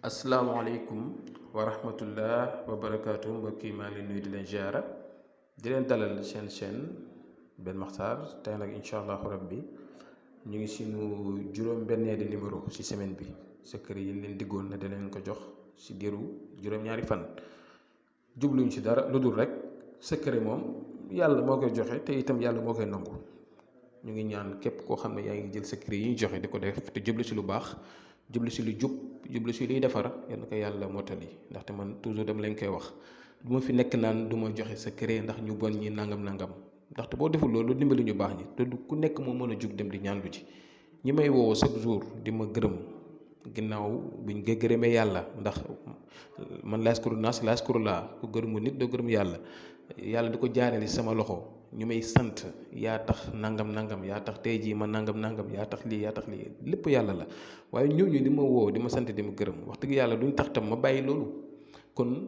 asalaamaaleykum wa rahmatullah wa barakaatu mbokk yi maa ngi leen nuyu di leen ziara di leen dalal seen chaîne Ben Makhtar tey nag incha allahu rabbi ñu ngi suñu juróom-benneeli numéro ci semaine bi secret yi leen diggoon na danañ ko jox ci diiru juróom-ñaari fan jubluñ ci dara lu dul rek secret moom yàlla moo koy joxe te itam yàlla moo koy nangu ñu ngi ñaan képp koo xam ne yaa ngi jël secret yi ñu joxe di ko def te jublu ci lu baax jublu si lu jub jublu si luy defar yal na ko yàlla mottali ndaxte man toujours dama leen koy wax du ma fi nekk naan du ma joxe secret ndax ñu bon ñi nangam nangam ndaxte boo deful loolu dimbali ñu baax ñi te du ku nekk moo mën a jug dem di ñaanlu ci ñi may woo chaque jour di ma gërëm ginnaaw buñ nga gërëmee yàlla ndax man laa yaskuru naas laa yaskuru laa ku gërëmu nit doo gërëm yàlla yàlla di ko jaarale sama loxo ñu may sant yaa tax nangam nangam yaa tax tey jii ma nangam nangam yaa tax lii lépp yàlla la waaye ñooñu di ma woo di ma sant di ma gërëm wax dëgg yàlla duñ tax tam ma bàyyi loolu kon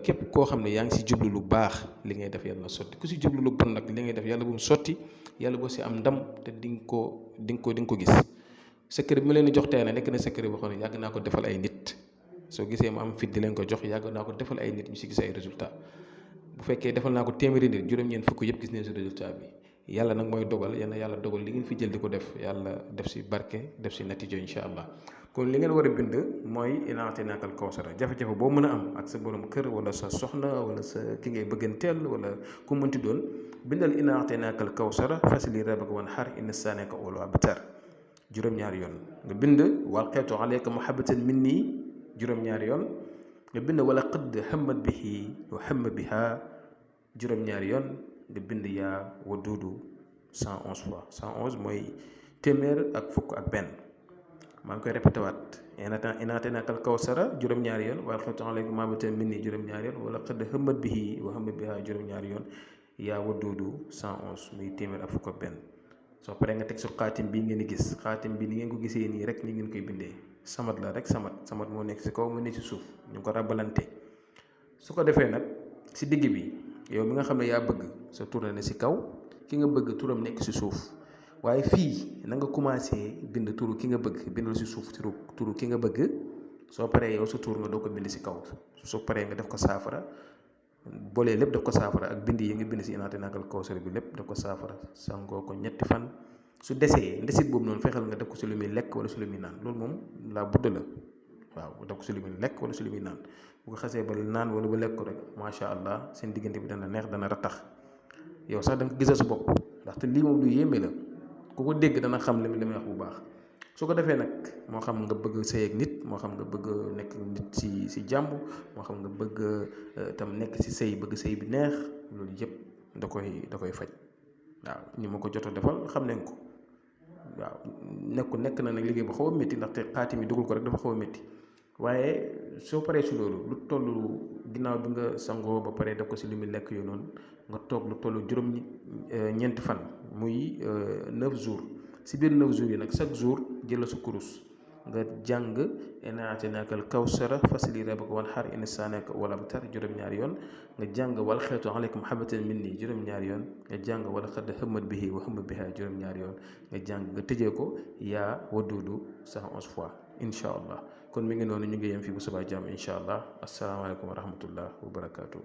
képp koo xam ne yaa ngi si jublu lu baax li ngay def yàlla na sotti ku si jublu lu bon nag li ngay def yàlla bu mu sotti yàlla boo si am ndam te di nga ko gis secret bi ma leen di jox tey na nekk na secret boo xam ne yàgg naa ko defal ay nit soo gisee ma am fit di leen ko jox yàgg naa ko defal ay nit ñu si gis ay résultat bu fekkee defal naa ko téeméeri nit juróom-ñeent fukk yëpp gis nañ si résultat bi yàlla nag mooy dogal yàlla dogal li ngeen fi jël di ko def yàlla def si barke def si natiijo incha allah kon li ngeen war a bind mooy innaa a'taynaakal kawsara jafe-jafe boo mën a am ak sa borom kër wala sa soxna wala sa ki ngay bëgganteel wala ku mënti doon bindal innaa a'taynaakal kawsara fasalli li rabbika wanhar inna shaani'aka huwal abtar juróom-ñaari yoon nga bind walqaytu alayka mahabbatan minni juróom-ñaari yoon nga bind wala qad hammat bihi wa hamma biha juróom-ñaari yoon nga bind yaa waduudu 111 fois 111 mooy téeméer ak fukk ak benn maa ngi koy répété waat innaa a'taynaakal kawsara juróom-ñaari yoon wala qad alayka mahabbatan minni juróom-ñaari yoon wala qad hammat bihi wa hamma biha juróom-ñaari yoon yaa waduudu 111 muy téeméer ak fukk ak benn soo paree nga teg su xaatim bii ngeen di gis xaatim bi ni ngeen ko gisee nii rek ni ngeen koy bindee samat la rek samat moo nekk si kaw mu nekk si suuf ñu ko rabalante su ko defee nag si digg bi yow mi nga xam ne yaa bëgg sa tur ne si kaw ki nga bëgg turam nekk si suuf waaye fii na nga commencé bind turu ki nga bëgg bindal si suuf turu ki nga bëgg soo paree yow sa tur nga doo ko bind si kaw soo paree nga def ko saafara boolee lépp def ko saafara ak bind yi nga bind si innaa a'taynaakal kawsara bi lépp def ko saafara sangoo ko ñetti fan su desee ndesit boobu noonu fexeel nga def ko si lu muy lekk wala si lu muy naan loolu moom la budd la waaw def ko si lu muy lekk wala si lu muy naan bu ko xasee ba naan wala ba lekk ko rek macha allah seen diggante bi dana neex dana ratax yow sax da nga gisal sa bopp ndaxte lii moom lu yéeme la ku ko dégg dana xam li may wax bu baax su ko defee nag moo xam nga bëgg sëy ak nit moo xam nga bëgg nekk nit si jàmm moo xam nga bëgg tam nekk si sëy bëgg sëy bi neex loolu yëpp da koy faj waaw ñi ma ko jot a defal xam nañ ko waaw nekk na nag liggéey bu xaw a métti ndaxte xaatim yi dugal ko rek dafa xaw a métti waaye soo paree si loolu lu toll ginnaaw bi nga sangoo ba pare def ko si li muy lekk yooyu noonu nga toog lu toll ñeenti fan muy 9 jours si biir 9 jours yi nag chaque jour jëla sa kurus nga jàng innaa a'taynaakal kawsara fasalli li rabbika wanhar inna shaani'aka huwal abtar juróom-ñaari yoon nga jàng wal xaytu alayka mahabbatan minni juróom-ñaari yoon nga jàng wala qad hammat bihi wa hamma biha juróom-ñaari yoon nga jàng nga tëjee ko yaa waduudu 111 fois incha allah kon mi ngi noonu ñu ngi yem fii bu subaa jàmm incha allah asalaamaaleykum wa rahmatullah wa barakaatu.